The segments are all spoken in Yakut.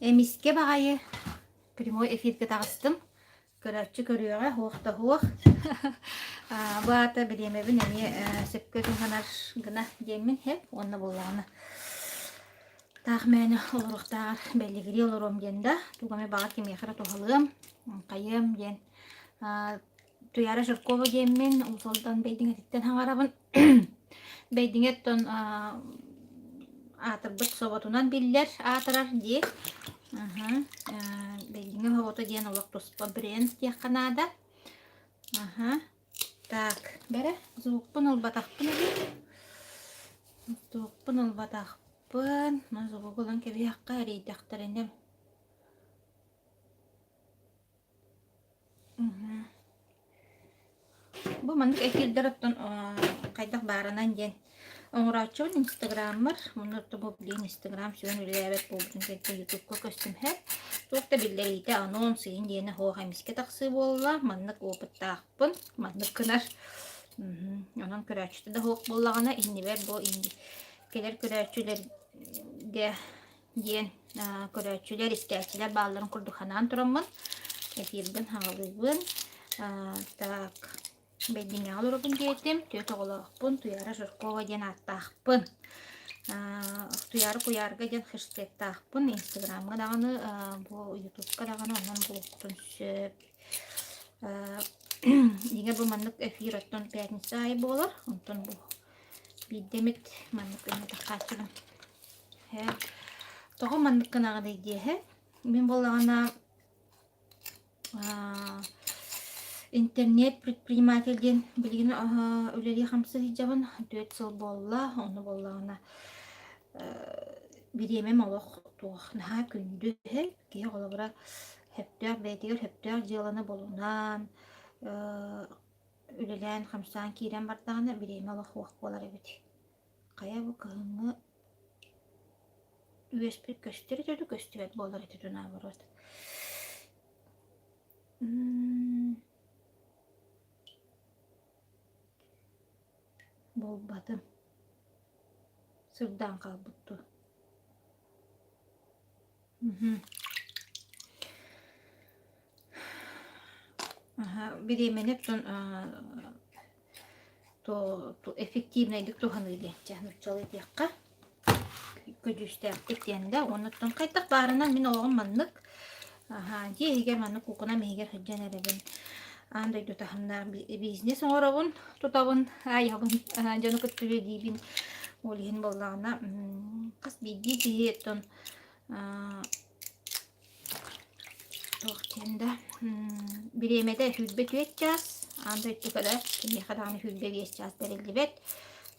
Эмискэ баҕайы прямой эфиргэ таҕыстым. Көрөөччү көрүөҕэ, суох да суох. Бу аата бириэмэбин эмиэ сөпкө туһанар гына диэммин һэп уонна буоллаҕына таах мээнэ олоруохтааҕар бэлигирии олоруом диэн да тугу эмэ баҕар кимиэхэ эрэ туһалыам, хайыам диэн Туйаара Жиркова диэммин Уус Алдан Бэйдиҥэтиттэн хаҥарабын. Бэйдиҥэ оттон аатырбыт соботунан биллэр аатырар дии. Бэйдиҥэ собото диэн олох туспа бренд диэххэ наада. Аха. Так, бэрэ, звукпун ылбатахпын эбит. Звукпун ылбатахпын. Звугу ылан кэбиһиэххэ эрийдэхтэринэ. Бу маннык эфирдэр оттон хайдах баарынан диэн оҥорооччубун инстаграммар муну бу билигин инстаграм сүгүн үлэлээбэт буолбутун кэннэ ютубка көстүм һэ туох да биллэриитэ анонс игин диэнэ суох эмискэ тахсыы буолла маннык опыттаахпын маннык гынар онон көрөөччүтэ да суох буоллаҕына иннибэр бу кэлэр көрөөччүлэргэ диэн көрөөччүлэр, истээччилэр баалларын курдук санаан тураммын эфирбин хаҥалыыбын. Так, Бэйдиҥэҕэ олоробун диэтим, түөрт оҕолоохпун, Туйаара Жиркова диэн ааттаахпын. Туйаара Куйаарга диэн хэштегтаахпын, Инстаграмҥа даҕаны, бу Ютубка даҕаны онон булуоххутун сөп. Дьиҥэ бу маннык эфир оттон пятница аайы буолар, онтон бу биирдэ эмит маннык ыҥыртаххааччыбын. Ээ, тоҕо маннык гынаҕыный диэһэ. Мин буоллаҕына аа, интернет предприниматель диэн билигин үлэлии-хамсыы сылдьабын. Түөрт сыл буолла. Ону буоллаҕына бириэмэм олох туох наһаа күндү үһү. Киһи холобура сөптөөх бэйэтигэр сөптөөх дьыаланы булунан, үлэлээн-хамсаан киирэн бардаҕына бириэмэ олох суох буолар эбит. Хайа бу кыһыҥҥы үөспүт көстөр этэ дуу, көстүбэт буолар этэ дуу наоборот. Булбатым. Сырдаан хаалбыт дуу. Бириэмэни оттон эффективнэйдик туһаныы диэн чэ нууччалыы диэххэ көдьүүстээхтик диэн да оннуттан хайдах баарынан мин олоҕум маннык дьиэ иһигэр маннык куукунам иһигэр сылдьан эрэбин аан дойду таһымнаах бизнес оҥоробун тутабын айабын дьону кытта үлэлиибин ол иһин буоллаҕына хас биирдии киһи оттон Туох диэн да, бириэмэтэ 24 чаас, аан дойдуга да кимиэхэ даҕаны 25 чаас бэриллибэт.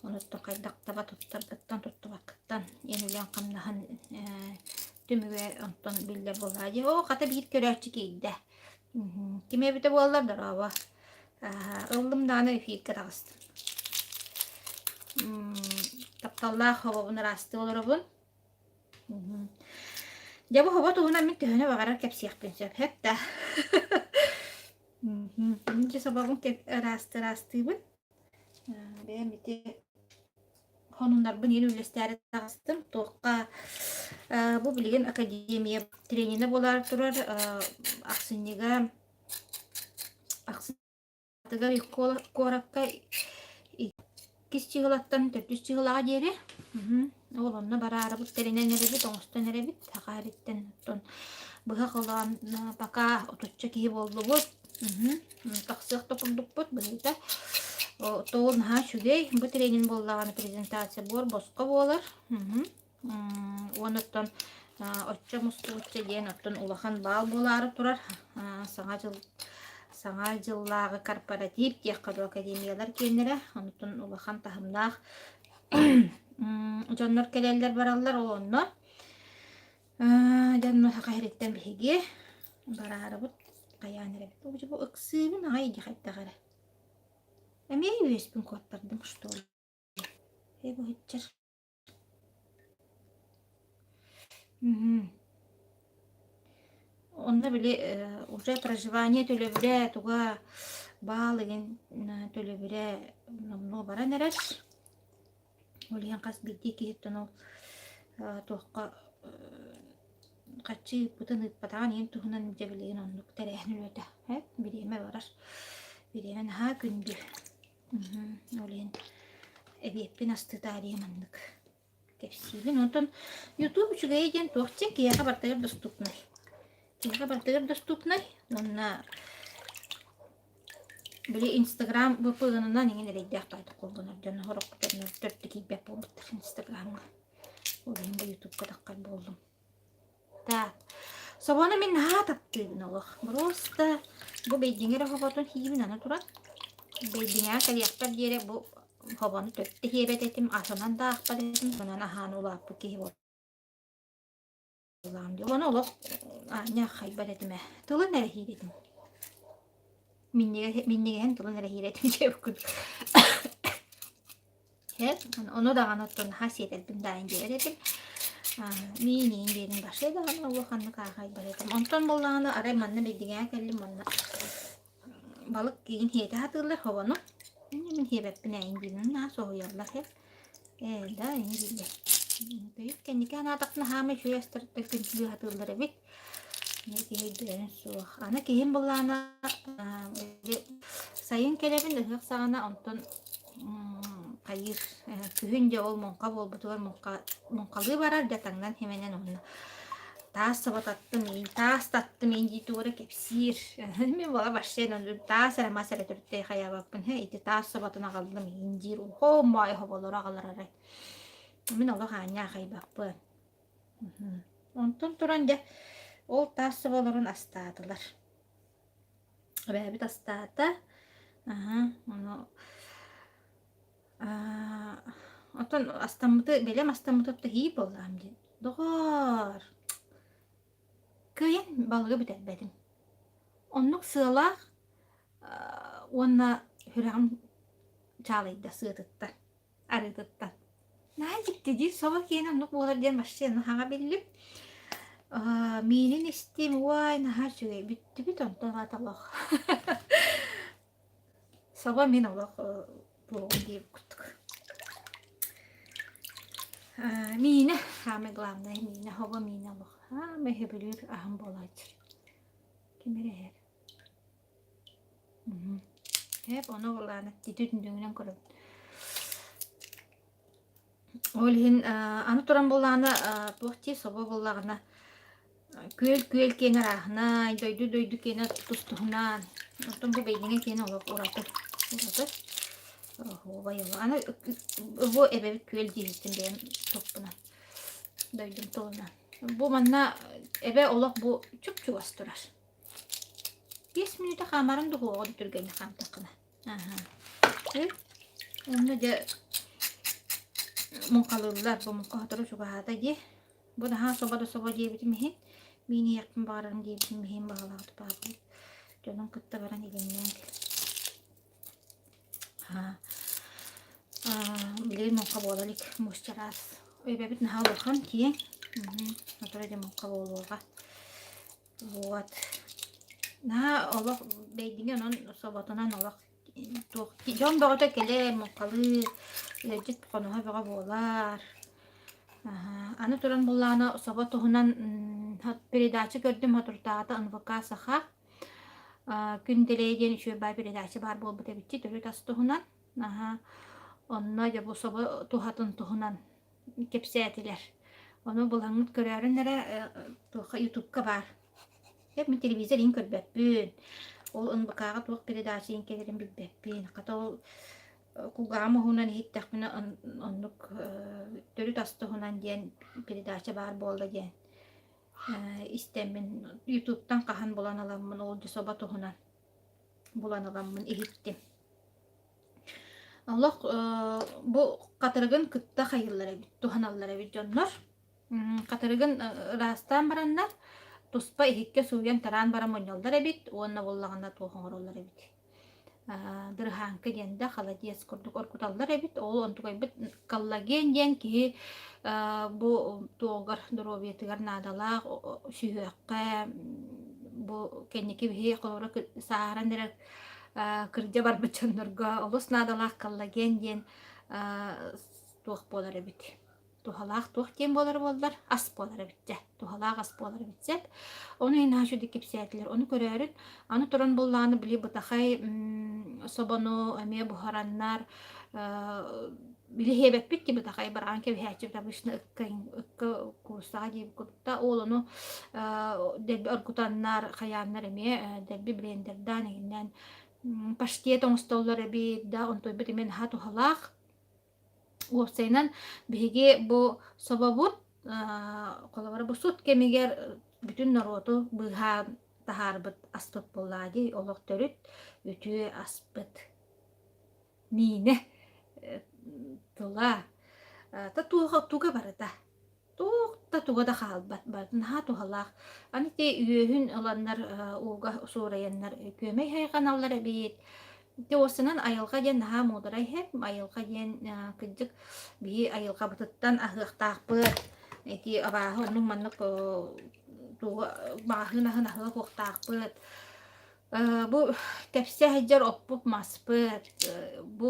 Онуттан хайдах таба туттаргыттан, туттубаккыттан эн үлэҥ-хамнаһын түмүгэ онтон биллэр буоллаҕа дии. Оо, хата биир көрөөччү киирдэ. Ким эбитэ буоллар, дорообо. Ыллым даҕаны эфиргэ таҕыстым. Тапталлаах хобобун ыраастыы олоробун. Дьэ бу хобо туһунан мин төһөнү баҕарар кэпсиэхпин сөп, сөп да. Мин дьэ собобун ыраастыыбын. Бэйэм ити хонуннарбын иин үллэстээри таҕыстым. Туохха бу билигин академия тренинэ буолаары турар ахсынньыга Атыгар куоракка иккис чыһылаттан төрдүс чыһылаҕа диэри ол онно бараарыбыт тэринэн эрэбит, оҥостон эрэбит. Саха эриттэн оттон быһа холоон пока отучча киһи буоллубут. Тахсыах да курдукпут быһыыта. Тоол наһаа үчүгэй. Бу тренинг буоллаҕына презентация буор босхо буолар. Уонна оттон оччо мустубучча диэн оттон улахан баал буолаары турар. Саҥа дьыл Саҥа дьыллааҕы корпоратив диэххэ дуу академиялар киэннэрэ онтон улахан таһымнаах дьоннор кэлэллэр бараллар ол онно дьонно саха сириттэн биһиги бараарыбыт хайаан эрэбит бу ыксыыбын аҕай дии хайдах эрэ эмиэ үөспүн куоттардым что ли э быһыччар Онно били уже проживание төлөбүрэ туга баал игин төлөбүрэ номнуо баран эрэр. Ол иһин хас биирдии киһиттэн ол туохха. Харчы ыыппытын ыыппатаҕын иһин туһунан дьэ билигин оннук тэрээһин үлэтэ. Э, бириэмэ барар. Бириэмэ наһаа күндү. Ол иһин эбиэппин астыы таарыйа маннык кэпсиибин. Онтон YouTube үчүгэйэ диэн туох диэн киһиэхэ барытыгар доступнай. Киһиэхэ барытыгар доступнай уонна били Инстаграм VPN-ынан иҥин эрэйдээх баайдык холбонор дьон сорох дьоннор төрдө киирбэт буолбуттар Инстаграмҥа. Ол иһин бу Ютубка таххар буоллум. Так, собону мин наһаа таптыыбын олох. Просто бу бэйдиҥэ эрэ хоботун сиибин аны туран. Бэйдиҥэҕэ кэлиэхпэр диэри бу хобону төрүт да сиэбэт этим, асынан да аахпат этим, онон аһаан улааппыт киһи буоллаҕым дии. Ону олох аанньа хайбат этим ээ. Тылын эрэ сиир этим. Минньигэһин тылын эрэ сиир этим диэбит курдук. Һэ, ону даҕаны оттон наһаа сиэтэрбин даайын биэрэр этим. Миин биэрин башай даҕаны улаханнык аахайбат этим. Онтон буоллаҕына арай манна бэйдиҥээ кэллим манна балык киин һиэтэ сатыыллар хобону. Мин һиэбэппин эйин диирин наһаа соһуйаллар һэ. Ээ да ини дииллэр. Кэнники анаатахпына хаамай үчүгэй астарыттан күндүлүү сатыыллар эбит. Киһи өйдөөрүн суох. Аны киһим былаана сайын кэлэбин ыһыах саҕана онтон хайыыр күһүн дьэ ол муҥха буолбутугар муҥха муҥхалыы барар дьэ таҥнан химэнэн уонна таас саба таттым иин таас таттым иин дии туора кэпсиир мин буола вообще таас эрэ мас эрэ төрүттэй хайаабаппын һэ ити таас саботун аҕаллым иин диир ухоо моой хоболору аҕалар арай мин олох аанньа аахайбаппын Онтон туран дьэ ол таас соболорун астаатылар. Эбээбит астаата. Аһа, ону аа, оттон астаммыты, бэлэм астаммыты һии буоллаҕым диэн. Доҕоор, кыайан балыгы бүтэрбэтим. Оннук сыалаах уонна сүрэҕим чаалыйда сыатыттан. Арыытыттан. Наһаа дьикти диир собо киэнэ оннук буолар диэн вообще наһаа биллим. Миинин истим, уай, наһаа үчүгэй бүттүбүт онтон аата олох. Собо мин олох туоҕум диир курдук. Миинэ, самое главное, миинэ, хобо миинэ олох. Саамай сөбүлүүр аһым буолааччы. Ким эрэ иһэр. Эп ону былаана ити түннүгүнэн көрөбүн. Ол иһин аны туран буоллаҕына туох дии собо буоллаҕына күөл күөл киэнэ арааһынай, дойду дойду киэнэ тус-туһунан. Оттон бу бэйдиҥэ киэнэ олох ураты ураты оһуобай Аны бу эбэбит күөл диэбиттэн бэйэм топпунан дойдум тылынан. Бу манна эбэ олох бу чуп-чугас турар. Биэс мүнүүтэ хаамарын дуһуоҕа да түргэнник хаамтаххына. Аһа. Онно дьэ муҥхалыыллар, бу муҥха сотору чугаһаата дии. Бу наһаа собо да собо диэбитим иһин, миин иһиэхпин баҕарарым диэбитим иһин баҕалаах тупаабыт. Дьонун кытта баран илимнээн Билигин муҥха буола илик, муус чараас. Эбэбит наһаа улахан, киэҥ. Сотору дьэ муҥха буолуоҕа. Вот. Наһаа олох бэйдиҥэ онон соботунан олох туох дьон бөҕөтө кэлэр, муҥхалыыр, ыалдьыт хоноһо бөҕө буолар. Аны туран буоллаҕына собо туһунан передача көрдүм соторутааҕыта НВК Саха Күн Дэлэй диэн үчүгэй баай передача баар буолбут эбит төрүт ас туһунан. Аһа. Онно дьэ бу собо туһатын туһунан кэпсээтилэр. Ону булаҥҥыт көрөөрүн эрэ туохха ютубка баар. Мин телевизор иһин көрбөппүн. Ол НБК-ҕа туох передача иһин кэлэрин билбэппин. Хата ол кулгааҕым уһунан иһиттэхпинэ оннук төрүт ас туһунан диэн передача баар буолла диэн истэммин ютубтан хаһан булан ыламмын ол дьэ собо туһунан булан ыламмын иһиттим. Олох бу хатырыгын кытта хайыыллар эбит, туһаналлар эбит дьоннор. Хатырыгын ыраастаан бараннар, туспа иһиккэ сууйан-тараан баран мунньаллар эбит уонна буоллаҕына туох оҥороллор эбит. Дырыһааҥка диэн да холодец курдук оргуталлар эбит. Ол онтукайбыт коллаген диэн киһи бу туоҕугар доруобуйатыгар наадалаах сүһүөххэ бу кэнники биһи холобура сааһыран эрэр кырдьа барбыт дьоннорго олус наадалаах коллаген диэн туох буолар эбит. Туһалаах туох диэн буолар буоллар, ас буолар эбит дьэ. Туһалаах ас буолар эбит сөп. Ону иһин наһаа үчүгэйдик кэпсээтилэр. Ону көрөөрүн, аны туран буоллаҕына били бытахай собону эмиэ буһараннар, били иһиэбэппит дии бытахай бараан кэбиһээччибит обычно ыкка ыкка куурусаҕа диэбит курдук ол ону дэлби оргутаннар хайааннар эмиэ дэлби блендердаан иһиннээн паштет оҥостоллор эбит да онтуйбут эмиэ наһаа туһалаах. Уопсайынан биһиги бу собобут холобура бу сут кэмигэр бүтүн норуоту быыһаан таһаарбыт аспыт буоллаҕа дии олох төрүт үтүө аспыт миинэ тыла та туоха туга барыта Туох да туга да хаалбат, барыта наһаа туһалаах. Аны ити үөһүн ыланнар ууга суурайаннар күөмэй хайҕаналлар эбит. Ити уоссанан айылҕа диэн наһаа муударай иһэр. Айылҕа диэн кырдьык биһи айылҕабытыттан аһыахтаахпыт. Ити абааһы оннук маннык тугу маҕаһыын аһын аһыах уохтаахпыт. Бу тэпсэ сылдьар оппут-маспыт, бу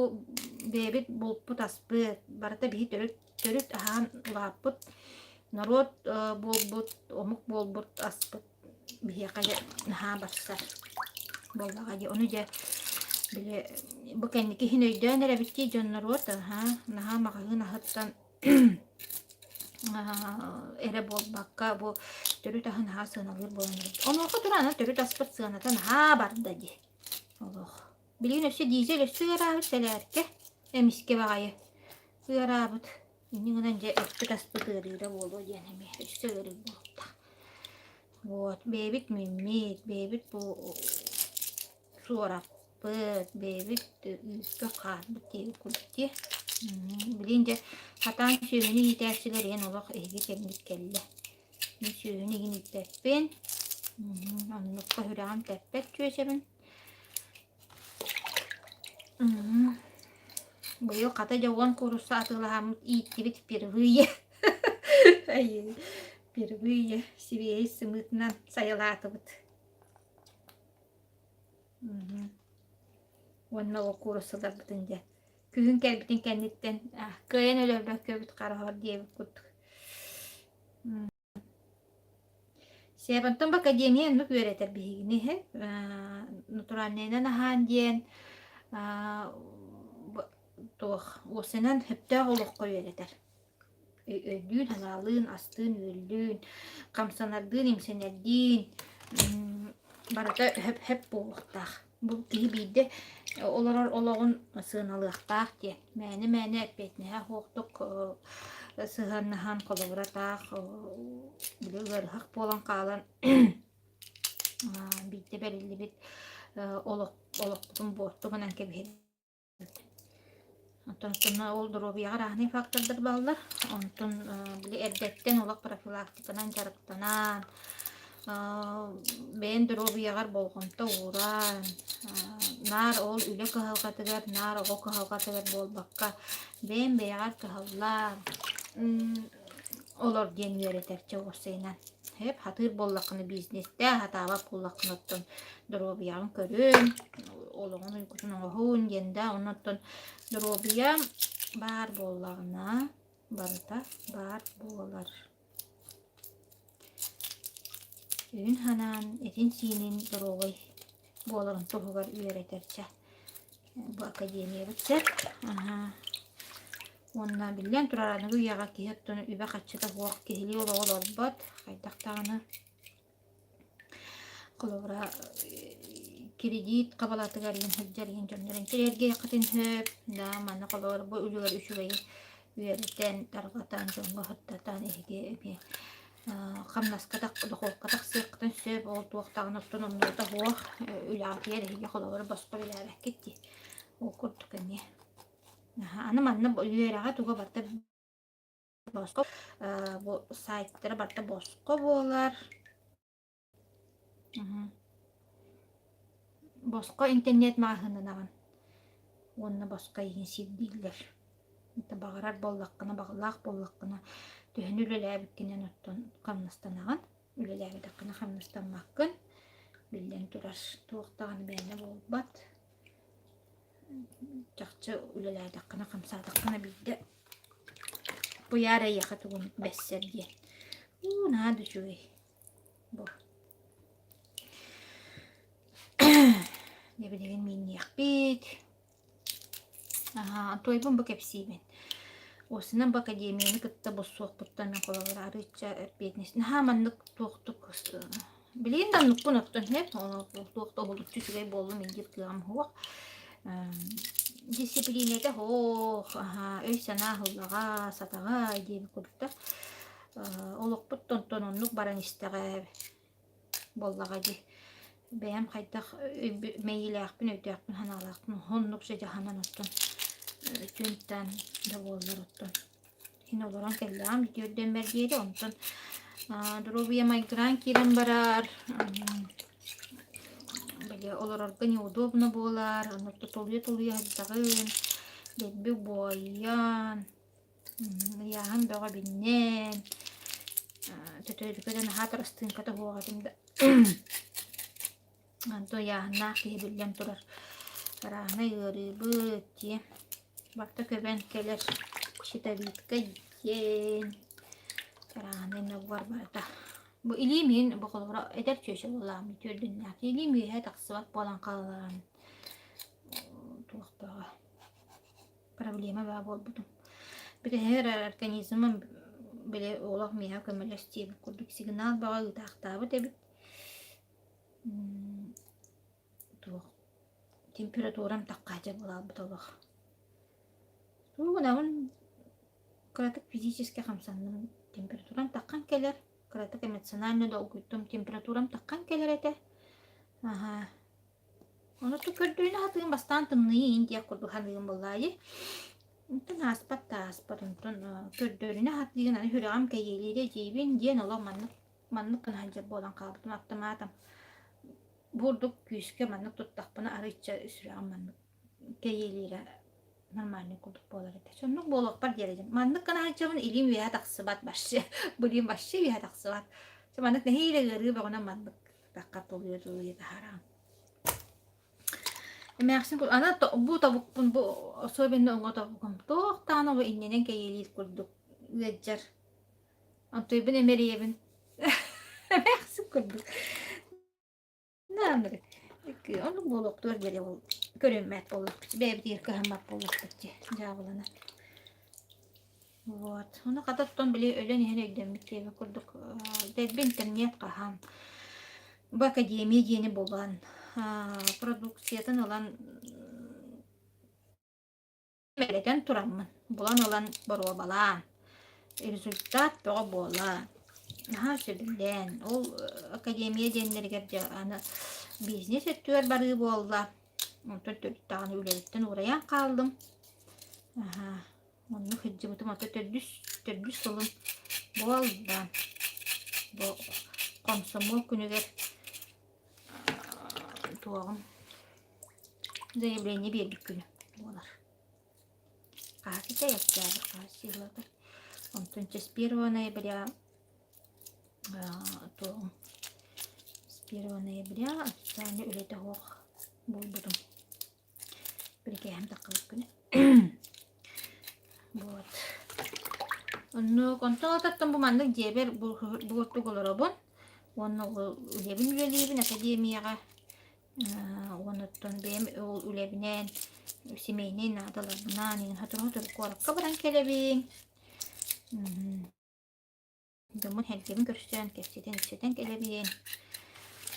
бэйэбит булпут-аспыт барыта биһи төрүт төрүт аһаан улааппыт норуот буолбут, омук буолбут аспыт биһиэхэ дьэ наһаа барсар буоллаҕа дии. Ону дьэ били бу кэнники иһин өйдөөн эрэбит дии дьон норуот аһаа наһаа маҕаһыын аһыттан эрэ буолбакка бу төрүт аһы наһаа сыаналыыр буолан эрэбит. Онуоха туран аны төрүт аспыт сыаната наһаа барда дии. Олох. Билигин өссө дизель өссө ыараабыт сэлээркэ эмискэ баҕайы ыараабыт. Инньэ гынан дьэ эппит-аспыт ыарыыра буолуо диэн эмиэ өссө ыарыы буолуохтаах. Вот бэйэбит миммит, бэйэбит бу суораппыт, бэйэбит үүккэ хаарбыт диэбит курдук дии. Билигин дьэ хатаан сүөһүнү иитээччилэр иһин олох эһиги кэмҥит кэллэ. Мин сүөһүнү иһин ииппэппин. Оннукка сүрэҕим тэппэт чүөчэбин. Быйыл хата дьэ уон куурусса атыылаһаммыт ииттибит впервые. Впервые сибиэһэй сымыытынан сайылаатыбыт. Уонна ол кууруссаларбытын дьэ күһүн кэлбитин кэнниттэн кыайан өлөрбөккөбүт хараҕар диэбит курдук. Сиэбантан академия оннук үөрэтэр биһигини иһин натуральнайынан аһаан диэн туох уопсайынан сөптөөх олоххо үөрэтэр. Өйдүүн-санаалыын, астыын-үөллүүн, хамсанардыын-имсэнэрдиин барыта хөп-хөп буолуохтаах. Бу киһи биирдэ олорор олоҕун сыаналыахтаах диэн. Мээнэ-мээнэ эппиэтинэһэ суохтук сыһыаннаһан холобура таах били ыарыһах буолан хаалан биирдэ бэриллибит олох олохпутун буорту гынан кэбиһэр. Оттон ол доруобуйаҕа арааһынай фактордар бааллар. Онтон били эрдэттэн олох профилактиканан дьарыктанан, бэйэн доруобуйаҕар болҕомто ууран, наар ол үлэ кыһалҕатыгар, наар оҕо кыһалҕатыгар буолбакка, бэйэн бэйэҕэр кыһаллан олор диэн үөрэтэр чэ уопсайынан. Сөп, хатыыр буоллаххына бизнестээх, хатаабат буоллаххына оттон доруобуйаҕын көрүн, олоҕун уйгутун оҥоһун диэн да, онон оттон доруобуйа баар буоллаҕына барыта баар буолар. Өйүн-санаан, этин-сиинин доруобай буоларын туһугар үөрэтэр чэ бу академиябыт сөп. Аһаа. Уонна биллэн турар аныгы үйэҕэ киһи оттон үбэ-харчыта суох киһилии олоҕу олорбот, хайдах даҕаны холобура кредит хабалатыгар иһин сылдьар иһин дьоннор интэриэһиргиэххитин сөп да манна холобура бу үлүгэр үчүгэйи үөрэтэн тарҕатан дьоҥҥо сырдатан эһиги эмиэ хамнаска дохуокка тахсыаххытын сөп ол туох даҕаны оттон оннуота суох үлэҕитигэр эһиги холобура босхо үлэлээбэккит дии ол курдук эмиэ Аны манна үөрэҕэ туга барыта босхо бу сайтара барыта босхо буолар. Босхо интернет маҕаһыыннанаҕын уонна босхо эйигин сирдииллэр. Баҕарар буоллаххына, баҕалаах буоллаххына төһөнү үлэлээбиккинэн оттон хамнастанаҕын, үлэлээбэтэххинэ хамнастаммаккын. Биллэн турар, туох даҕаны мээнэ буолбат. Чахчы үлэлээтэххинэ, хамсаатаххына биирдэ. Куйаар эйиэхэ тугун бэссэр диэн. Уу, наһаа да үчүгэй. Бу. Дьэ билигин миинниэхпит. Аһаа, туойбун бу кэпсиибин. Уосунан бу академияны кытта булсуохпуттан мин холобура арыычча эппиэтинэс наһаа маннык туохтук билигин да оннукпун оттон иһэр туох да уһулуччу үчүгэй буоллум диир кыаҕым суох. Дьиссипилиинэтэ суох, аһаа, өй-санаа аһыллаҕа, сатаҕа диэбит курдуктар. Олохпут онтон оннук баран истэҕэ буоллаҕа дии. Бэйэм хайдах мэйиилээхпин, өйдөөхпүн, санаалаахпын оннук же дьаһанан оттон түнтэн да буоллар оттон син олорон кэллэҕим үтүөрдэммэр диэри онтон доруобуйа майгыраан киирэн барар били олорорго неудобно буолар онно тулуйа-тулуйа сылдьаҕын дэлби буойан Ыйааһын бөҕө биннэн, төтөлүкэ да наһаа тростыҥката суох этим да онтон ыйааһыннаах киһи биллэн турар арааһынай ыарыыбыт дии барыта көбөн кэлэр щитовидка диэн арааһынай набор барыта бу илиим иһин бу холобура эдэр чүөчэ буоллаҕым үтүөрдүннээх илиим үөһэ тахсыбат буолан хаалан туох бөҕө Проблема баа буолбутум. Бүтэһигэр организмым били олох миэхэ көмөлөс диэбит курдук сигнал бөҕө ыытаахтаабыт эбит. Туох температурам таххаача буолаабыт олох. Тугу гынабын кыратык физически хамсанным температурам таххан кэлэр, кыратык эмоционально долгуйдум температурам таххан кэлэр этэ. Аһаа Ону көрдүүнү сатыым бастаан тымныйыы иин диэх курдук саныырым буоллаайы. Онтон ааспат да ааспат, онтон көрдөрүнэ сатыыгын аны сүрэҕим кэйиэлиирэ дьиибин диэн олох маннык маннык гына сылдьар буолан хаалбытым аптамаатам. Бу курдук күүскэ маннык туттахпына арыычча сүрэҕим маннык кэйиэлиирэ нормальный курдук буолар этэ. Соннук буолуохпар диэри дьон. Маннык гына сылдьабын илиим үөһэ тахсыбат вообще. Билиим вообще үөһэ тахсыбат. Маннык нэһиилэ ыарыы бөҕөнөн маннык тахха тулуйа-тулуйа таһараҕын. Эмээхсин аны бу тобукпун бу особенно оҥо тобугум туох даҕаны бу иннинэн кэйиэлиир курдук ыалдьар. Онтуйбун эмэрийэбин. Эмээхсин курдук. Нааныры. Оннук буолуохтугар диэри ол көрүммэт буоллахпыт. Бэйэбитигэр кыһаммат буоллахпыт дии дьаабыланар. Вот. Ону хата оттон били өлөн иһэн өйдөммүт диэбит курдук дэлби интернет хаһан бу академия диэни булан продукциятын ылан мэлэтэн тураммын булан ылан боруобалаан результат бөҕө буола наһаа сөбүлээн ол академия диэннэригэр дьэ аны бизнес өттүгэр барыы буолла онтон төрүт даҕаны үлэбиттэн уурайан хааллым аһаа Онно сылдьыбытым ото төрдүс төрдүс сылым буолла. Бу комсомол күнүгэр туоҕум заявление биэрбит күнү буолар. Хаһыс ый октябрь хаһыс сылыгар. Онтон с 1 ноября туоҕум с 1 ноября официально үлэтэ суох буолбутум. Бирикээһим таххыбыт күнэ. Вот. Оннук, онтон ототтон бу маннык дьиэбэр бугуттук олоробун. Уонна үлэбин үлэлиибин академияҕа. Уонуттан бэйэм ол үлэбинэн семейнэй наадаларбынан иҥин сотору-сотору куоракка баран кэлэбин. Дьоммун сэргэбин көрсөн, кэпсэтэн, ипсэтэн кэлэбин.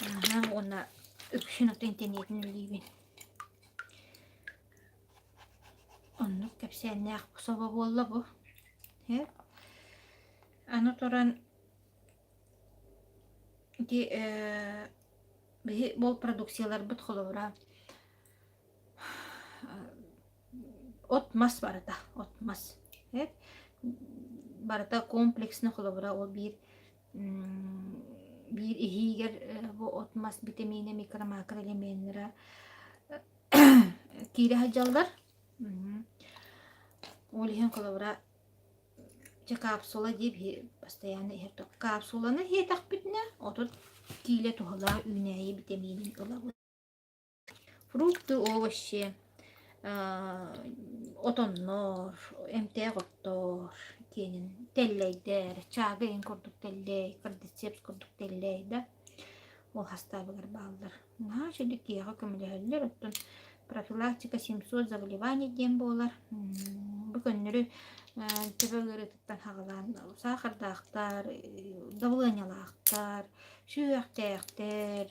Аһа, уонна үксүн ото интэниэтин үлэлиибин. Оннук кэпсээннээх собо буолла бу. Э? Аны туран ити э, биһи ол продукцияларбыт холобура От-мас барыта, от-мас. Барыта комплексно холобура ол биир биир иһиигэр бу от-мас битэмиинэ, микро-макроэлеменнара киирэ сылдьаллар. Ол иһин холобура дьэ капсула диир постоянно иһэр капсуланы иһиэтэхпитинэ 30 киилэ туһалаах үүнээйи битэмиинин ылабыт. Фрукты, овощи, отоннор, эмтээх оттор. киэнин тэллэйдэр, чаагы эҥин курдук тэллэй, кордицепс курдук тэллэй да ол хастаабыгар бааллар. Наһаа үчүгэй киһиэхэ көмөлөһөллөр, оттон профилактика 700 заболеваний диэн буолар. Бу көннөрү төбө ыарыытыттан саҕалаан саахардаахтар, дабылыанньалаахтар, сүһүөхтээхтэр,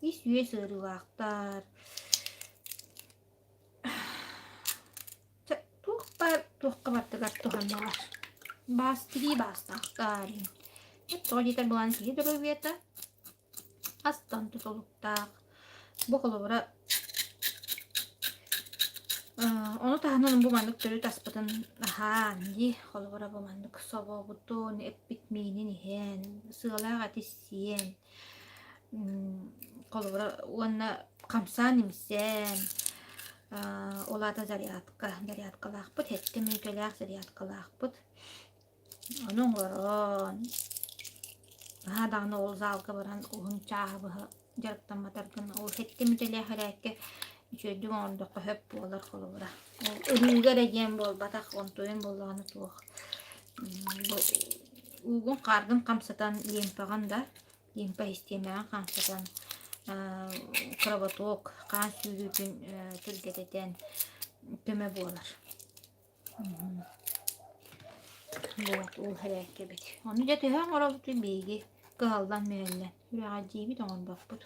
ис-үөс ыарыылаахтар Туох баар туохха барытыгар туһанылар. Баас тирии баастаахтар. Тоҕо диэтэр былаан киһи доруобуйата астан тутулуктаах. Бу холобура ону таһынан бу маннык төрүт аспытын аһаан дии холобура бу маннык собобутун, эппит миинин иһэн, сыалаах эти сиэн Холобура уонна хамсаан-имсээн, ол аата зарядка, зарядкалаахпыт, сэттэ мүнүүтэлээх зарядкалаахпыт. Ону оҥорон, наһаа даҕаны ол залга баран уһун чааһы быһа дьарыктамматаргын ол сэттэ мүнүүтэлээх эрээккэ үчүгэйдик оҥордоххо сөп буолар холобура. Ол ырыыга эрэ диэн буолбатах, онтуйун буоллаҕына туох уугун хааргын хамсатан лимфаҕын да лимфа систиэмэҕин хамсатан кровоток хаан сүүрүүтүн түргэтэтэн көмө буолар. Вот ол хэрээккэбит. Ону дьэ төһө оҥоробутуй биһиги кыһаллан мүһэллэн үрэҕэлдьиибит оҥорбоппут.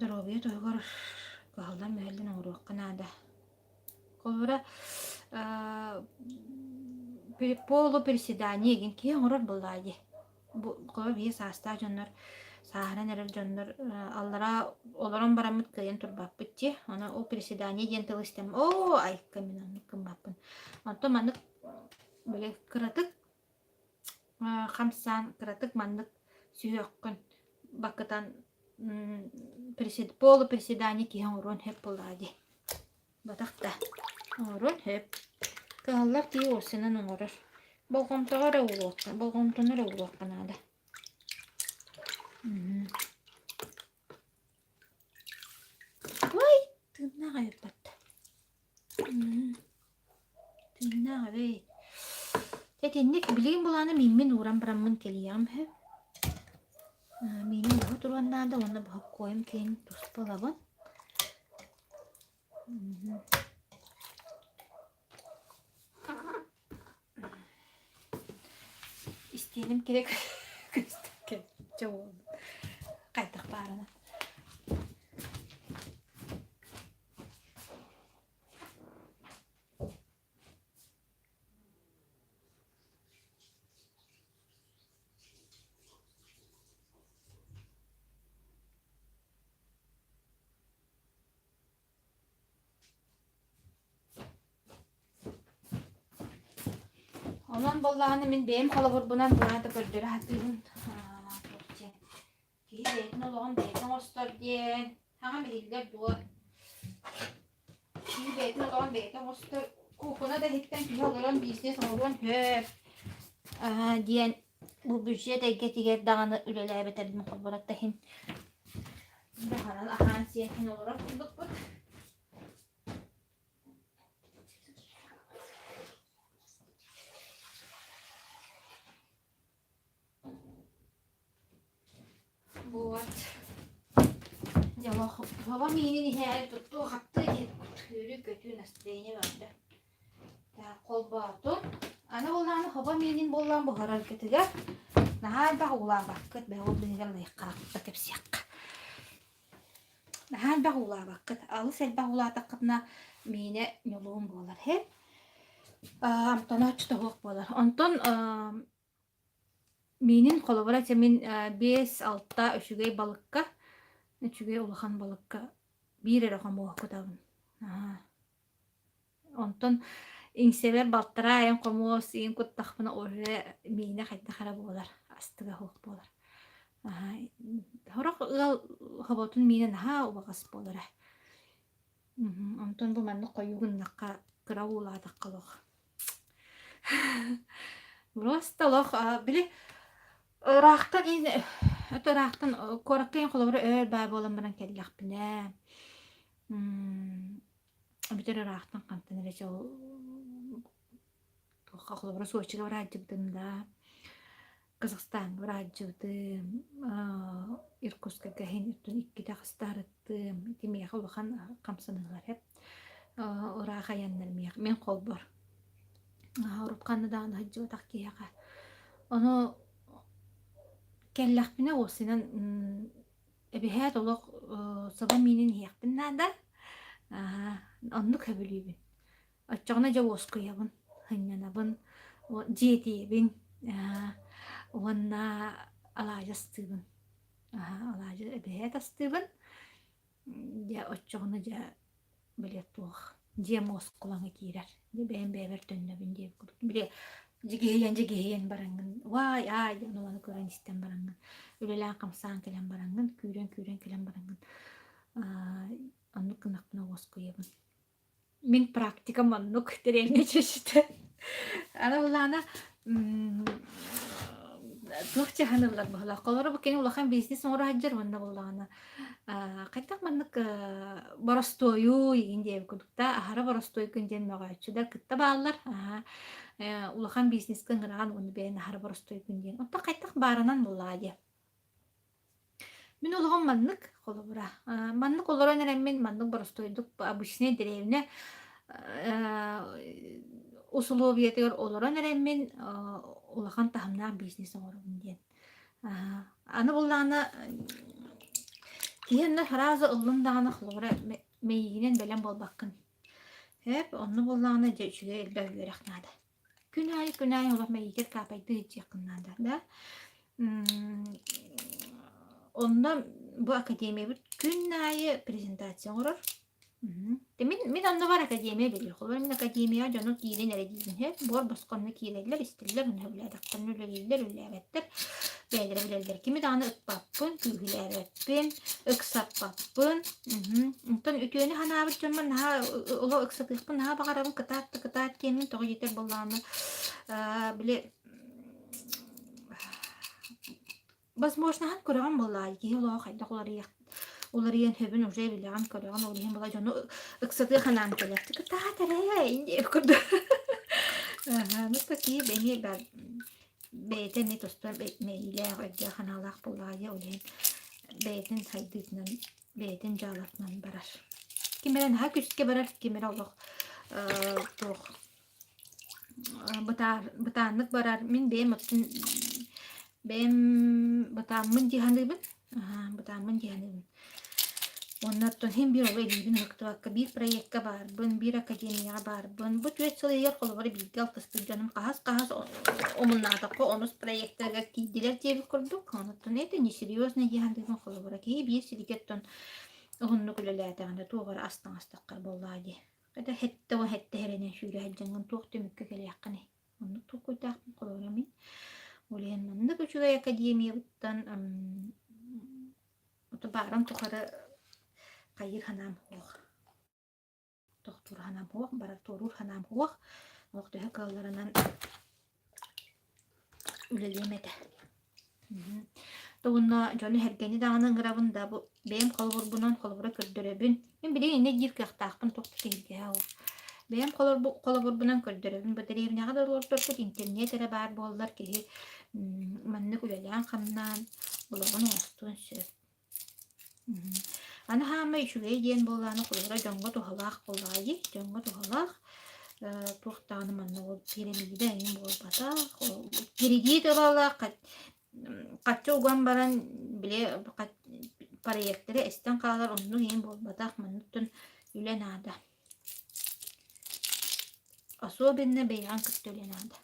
Доруобуйа туһугар кыһаллан мүһэллэн оҥоруохха наада. Холобура, полуприседание диэн киһи оҥорор буоллаҕа дии. Бу холобура биһиги саастаах дьоннор, сааһыран эрэр дьоннор аллараа олорон бараммыт кыайан турбаппыт дии. Ону ол приседание диэн тылы истэн оо айка мин оннук гыммаппын. Онтон маннык били кыратык хамсаан кыратык маннык сүһүөххүн бакытан полуприседание киһи оҥоруон сөп буоллаҕа дии. Батах да оҥоруон сөп. Кыһаллар киһи уопсайынан оҥорор. Болҕомтоҕо эрэ угуохха, болҕомтону эрэ угуохха наада. Ой, тыыннаах эбит Тыыннаах эбит. Итинник билигин булааны мииммин ууран бараммын кэлиэҕим үһү. Миинин быһа туруон наада уонна боһоккуойум киэҥ туспа ылабын. Истиэним кирэ көстө хайдах баарына. Онон буоллаҕына мин бэйэм холобурбунан быраата көрдөрө сатыыбын. Киһи бэйэтин олоҕун бэйэтэ оҥостор диэн саҥам иһиллэр дуо? Киһи бэйэтин олоҕун бэйэтэ оҥостор куукуна да иһиттэн киһи олорон бизнес оҥоруон сөп диэн бу бюджет эйгэтигэр даҕаны үлэлээбэтэрбин холборот да иһин Баҕаран аһаан сиэн олорор курдукпут. Вот. Дьэ, хобо миинин иһээри туттуу-хаптыы диэн үөрүү-көтүү настроение барда. Так, холбоотум. Аны буоллаҕына хобо миинин буоллаан буһараргытыгар наһаа элбэх уулаабаккыт, бэйэ ол быыһыгар лайхаакта кэпсиэххэ. Наһаа элбэх уулаабаккыт. Алыс элбэх уулаатаххытына миинэ ньулуун буолар. Һэ? Амтанааччы тоһуох буолар. Онтон Миинин холобура этэ мин 5-6 үчүгэй балыкка, үчүгэй улахан балыкка биир эрэ хомуоһу кутабын. Аһаа. Онтон иҥсэбэр балтараа айан хомуос иин куттахпына уже миинэ хайдах эрэ буолар, астыга суох буолар. Аһаа. Сорох ыал хоботун миинэ наһаа убаҕас буолара. Онтон бу маннык хойуу гыннахха кыра уулаатахха олох Просто олох били ыраахтан өтө ыраахтан куоракка иһин холобура өөр баа буолан баран кэллэхпинэ бүтэр ыраахтан хантан эрэ ол. Туохха холобура Сочига барааччыбытым да, Казахстаҥҥа барааччыбытым, Иркутскайга иһин өттүн иккитэ хастаарыттым. Ити миэхэ улахан хамсаныылар эп. Ыраах айаннар миэхэ мин холбор. Урут ханна даҕаны сылдьыбатах киһиэхэ. Ону кэллэхпинэ уопсайынан эбиһээт олох собо миинин иһиэхпин наада. Оннук сөбүлүүбүн. Оччоҕуна дьэ уоскуйабын, сынньанабын, дьиэтийэбин уонна алаадьы астыыбын. Алаадьы эбиһээт астыыбын. Дьэ оччоҕуна дьэ били туох дьиэм уоскулаҥа киирэр. Дьэ бэйэм бэйэбэр төннөбүн диэбит курдук. Били дьигиһийэн-дьигиһийэн бараҥҥын уай аай диэн ону көрөн истэн бараҥҥын үлэлээн-хамсаан кэлэн бараҥҥын күүрэн-күүрэн кэлэн бараҥҥын оннук гынахпына уоскуйабын. Мин практикам оннук дэриэбинэ чэчитэ. Аны былаана туох дьаһаныллар быһыылаах. Холобура бу кини улахан бизнес оҥоро сылдьар уонна буоллаҕына хайдах маннык боростуойу игин диэбит курдук да аһара боростуойгун диэн мөҕөөччүлэр кытта бааллар. Улахан бизнеска ыҥыраҕын уонна бэйэн аһара боростуойгун диэн. Онтон хайдах баарынан буоллаҕа диэ. Мин олоҕум маннык, холобура, маннык олорон эрэммин маннык боростуойдук обычнай дэриэбинэ усулуобуйатыгар олорон эрэммин улахан таһымнаах бизнес оҥоробун диэн. Аны буоллаҕына киһи онно сразу ыллын даҕаны холобура мэйиигинэн бэлэм буолбаккын. Эп онно буоллаҕына дьэ үчүгэй элбэх үөрэх наада. Күн аайы күн аайы олох мэйиигэр каапайдыы сылдьыаххын наада да. Онно бу академиябыт күн аайы презентация оҥорор. Мин мин оннугар академия билиэх. Холобура мин академияҕа дьону киирэн эрэ диибин иһэр. Буор босхо онно киирэллэр, истэллэр, онно сөбүлээтэхтэринэ үлэлииллэр, үлэлээбэттэр. Бэйэлэрэ билэллэр. Кими даҕаны ыкпаппын, күүһүлээбэппин, ыксаппаппын. Онтон үтүөнү санаабыт дьоммор наһаа олох ыксатыахпын наһаа баҕарабын, кытаат да кытаат диэммин тоҕо диэтэр буоллаҕына били возможноһын көрөҕүн буоллаҕа киһи олоҕо хайдах уларыйах уларыйан сөбүн уже билэҕин көрөҕүн ол иһин була дьону ыксатыах анаан кэлэр кытаат эрэ диэбит курдук ну такие эмиэ бэйэтэ эмиэ туспа мэйиилээх өйдөөх-санаалаах буоллаҕа дии ол иһин бэйэтин сайдыытынан бэйэтин дьаалатынан барар ким эрэ наһаа күүскэ барар ким эрэ олох туох бытаар бытааннык барар мин бэйэм оттон бэйэм бытааммын дии саныыбын бытааммын дии саныыбын Уонна оттон син биир оҕо илиибин ыһыктыбакка биир проекка баарбын, биир академияҕа баарбын. Бу түөрт сыл иһигэр холобура бииргэ алтыспыт дьонум хаһыс-хаһыс омуннаатахха онус проектарыгар тиийдилэр диэбит курдук. Онуттан это несерьезно дии саныыбын холобура киһи биир сиригэр оттон уһуннук үлэлээтэҕинэ туох эрэ ас-таҥас таххар буоллаҕа дии. Хата 77 эрэнэн сүүрэ сылдьаҥҥын туох түмүккэ кэлиэххиний? Оннук толкуйдаахпын холобура мин. Ол иһин маннык үчүгэй академиябыттан Баарым тухары хайыыр санаам суох, тохтуур санаам суох, барар туоруур санаам суох, олох төһө кыалларынан үлэлиэм этэ. Уонна дьону-сэргэни даҕаны ыҥырабын да бу бэйэм холобурбунан холобура көрдөрөбүн. Мин билигин инньэ диир кыахтаахпын туох да киһиргэһэ ол. Бэйэм холобурбунан көрдөрөбүн. Бу дэриэбинэҕэ да олордорбут интернет эрэ баар буоллар киһи маннык үлэлээн-хамнаан олоҕун оҥостуон сөп. Аны хаамай үчүгэй диэн буоллаҕына холобура дьоҥҥо туһалаах буоллаҕа дии. Дьоҥҥо туһалаах туох даҕаны манна ол пирамида эҥин буолбатах. Кредит ылалаах хаччы уган баран били проектары эстэн хаалар оннук иһин буолбатах. Манныктан үлэ наада. Особенно бэйэҕин кытта үлэ наада.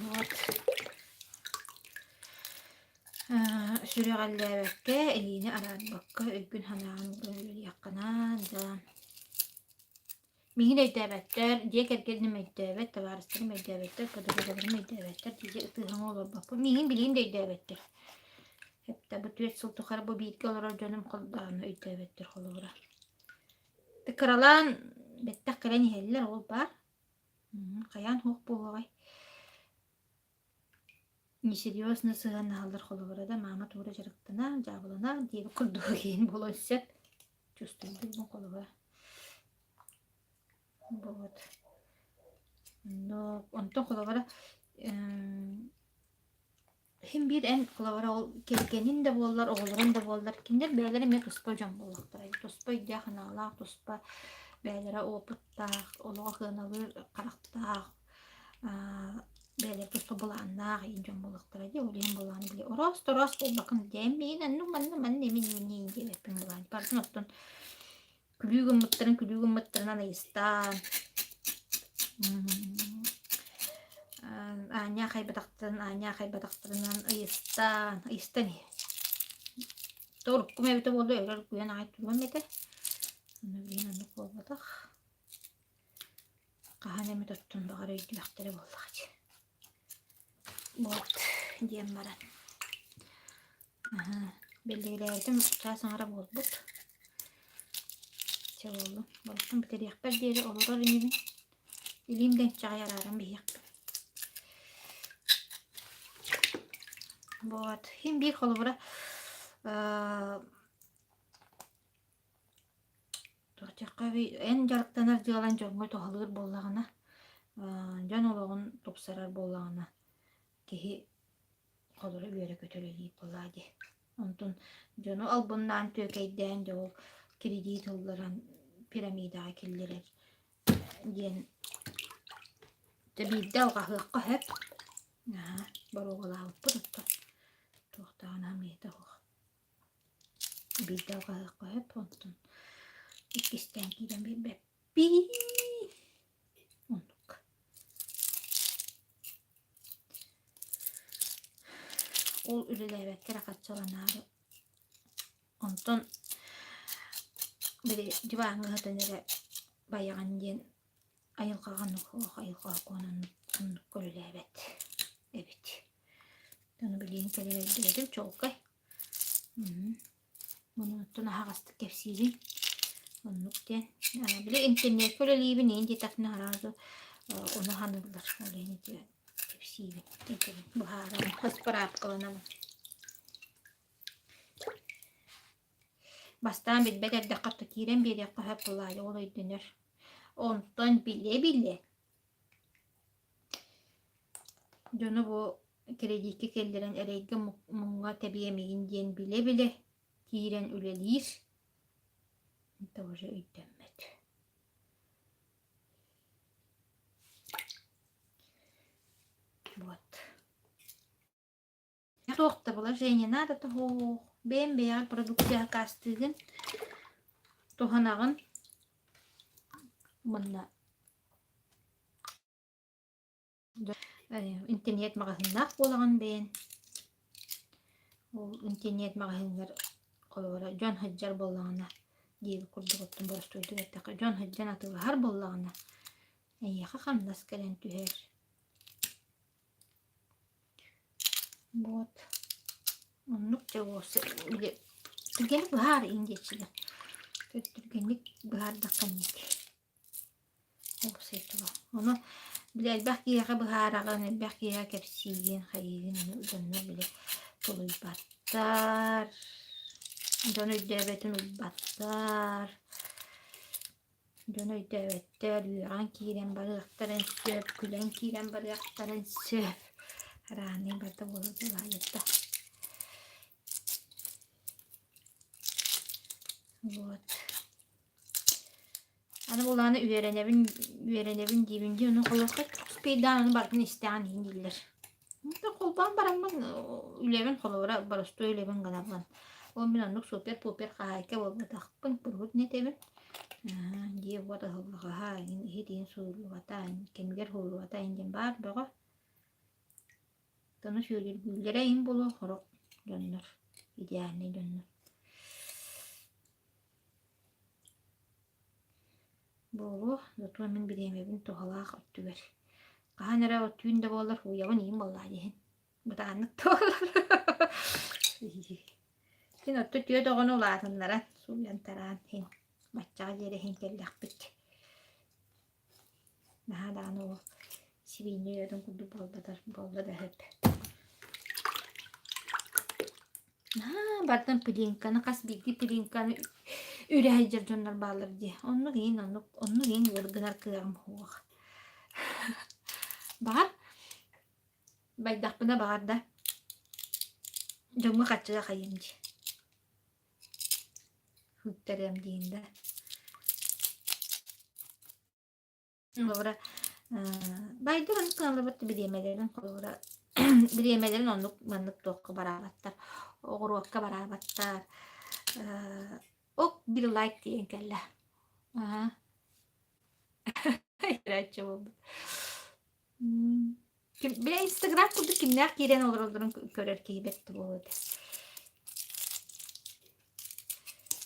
Вот. Сүрэҕэлдээбэккэ, илиини араарбакка, өйгүн-санааҕын ууран үлэлиэххэ наада. Миигин өйдөөбөттөр, дьиэ кэргэним өйдөөбөт, табаарыстарым өйдөөбөттөр, подругаларым өйдөөбөттөр, диэки ытыһаҥа олорбоппун. Миигин билигин да өйдөөбөттөр. Эптэ бу 4 сыл тухары бу бииргэ олорор дьонум холбоон өйдөөбөттөр холобура. Кыралаан бэттэх кэлэн иһэллэр, ол баар. Хайаан суох буолуоҕай. Несерьезно сыһыаннаһаллар холобура да маама туура дьарыктана, дьаабылана диэбит курдук иһин буолуон сөп. Чувствуйдум холобура. Вот. Но онтон холобура Иһин биир эн холобура ол кэргэнин да буоллар, оҕолорун да буоллар, кинилэр бэйэлэрэ эмиэ туспа дьон буоллахтара. Туспа өйдөөх-санаалаах, туспа бэйэлэрэ опыттаах, олоҕу сыаналыыр харахтаах, бэйэлэрэ туспа былааннаах иһин дьон буоллахтара дии. Ол иһин былааны били ороос-тороос буолбаккын диэн миигин оннук манна манна имин имин диэбэппин былаан. Барытын оттон Күлүү гыммыттарын күлүү гыммыттарынан ыйыстаан, аанньа хайбатахтарын аанньа хайбатахтарынан ыйыстаан, ыйыстан иһэр. Уруккум эбитэ буоллар өрөр куйан аҕай туруом этэ. Ону билигин оннук буолбатах. Хаһан эмит оттон баҕар өйдүөхтэрэ буоллаҕа дии. Вот диэн баран. Аһаа, бэлиэлээбитим чаас аҥара буолбут. Чэ буоллун. Балыкпын бүтэриэхпэр диэри олорор инибин. Илиим да инчэҕэй арааран биһиэхпин. Вот. Иһин биир холобура Туох эн дьарыктанар дьыалаҥ дьоҥҥо туһалыыр буоллаҕына, дьон олоҕун тупсарар буоллаҕына, киһи холоро үөрэ-көтө үлэлиир буоллаҕа дии. Онтон дьону албыннаан, түөкэйдээн дьэ ол кредит ылларан пирамидаҕа киллэрэр диэн дьэ биирдэ алҕаһыахха сөп. Наһаа боруобалаабыппыт оттон туохтааҕын аһымыйата суох. Биирдэ алҕаһыахха сөп, онтон иккистээн киирэн биэрбэппин. Оннук. Ол үлэлээбэккэ эрэ харчыланаары. Онтон били диваҥҥа сытан эрэ байаҕын диэн айылҕаҕа оннук айылҕа сокуонун оннукка үлэлээбэт эбит. Ону билигин кэлэн өйдөөтүм чуолкай. Муннуттан аһаҕастык кэпсиибин. Оннук диэн. Били интернеккэ үлэлиибин иин диэтэхпинэ сразу ону ханыыллар. Ол иһин ити кэпсиибин, этэбин, быһаарабын, ыспыраапкаланабын. Бастаан билбэт эрдэххэ то киирэн биэриэххэ сөп буолаайы, ол өйдөнөр. Онтон билэ-билэ Дьону бу кирэдьииккэ киллэрэн эрэйгэ муҥҥа тэбиэмигин диэн билэ-билэ киирэн үлэлиир тоже өйдөммөт. Вот. Туох да положение надо того. Бэйэм бэйэҕэр продукция акаастыыгын, туһанаҕын. Манна Интернет маҕаһыыннаах буолаҕын бэйэн. Ол интернет маҕаһыыҥҥар холобура дьон сылдьар буоллаҕына диэбит курдук оттон боростуойдук эттэххэ дьон сылдьан атыылаһар буоллаҕына эйиэхэ хамнас кэлэн түһэр. Вот. Оннук дьэ били түргэнник быһаар иин диэччилэр. Түргэнник быһаардахха инник. Ону били элбэх киһиэхэ быһаараҕын, элбэх киһиэхэ кэпсиигин, хайыыгын, ону дьоннор били тулуйбаттар, дьон өйдөөбөтүн уйбаттар, дьон өйдөөбөттөр, үөҕэн киирэн барыахтарын сөп, күлэн киирэн барыахтарын сөп. Араанныы барыта буола буолаайыта. Вот. Аны булааны үөрэнэбин, үөрэнэбин диибин дии, ону холуохха успейдаан ону барытын истэҕин иһин дииллэр. Холбоон бараммын үлэбин холобура боростуой үлэбин гынабын. Ол мин оннук супер-пупер хаһаайка буолбатахпын, куруук этэбин. Дьиэ уот ыһыллаҕаһа, иһит иһин сууллубата, кэмигэр һууллубата диэн баар бөҕө. Ону сүөлүргүүллэрэ иһин буолуо сорох дьоннор, идеальнай дьоннор. Буолуо, зато мин бириэмэбин туһалаах өттүгэр. Хаһан эрэ ол түүн да буоллар һууйабын иһин буоллаа диэһин. Бытааннык да буоллар. Син отто түөрт оҕону улаатыннаран, сууйан тараан иһин баччаҕа диэри иһин кэллэхпит. Наһаа даҕаны ол сибиинньэ уйатын курдук буолбатар буолла да сөп. Наһаа бардым пылинканы хас биирдии пылинканы Үрэ сылдьар дьоннор бааллар дии. Оннук иин оннук оннук иин гынар кыаҕым суох. Баҕар байдахпына баҕар да дьоҥҥо харчыга хайыам дии. Һүүттэриэм диин да. Холобура, байдыр оннук кыаллыбат бириэмэлэрин холобура бириэмэлэрин оннук маннык туохха бараабаттар, оҕуруокка бараабаттар. Ок биир лайк тиийэн кэллэ. Аа. Көрөөччү буолбут. Бile Инстаграм курдук кимнээх киирэн олороллорун көрөр киһи бэрт буолуо этэ.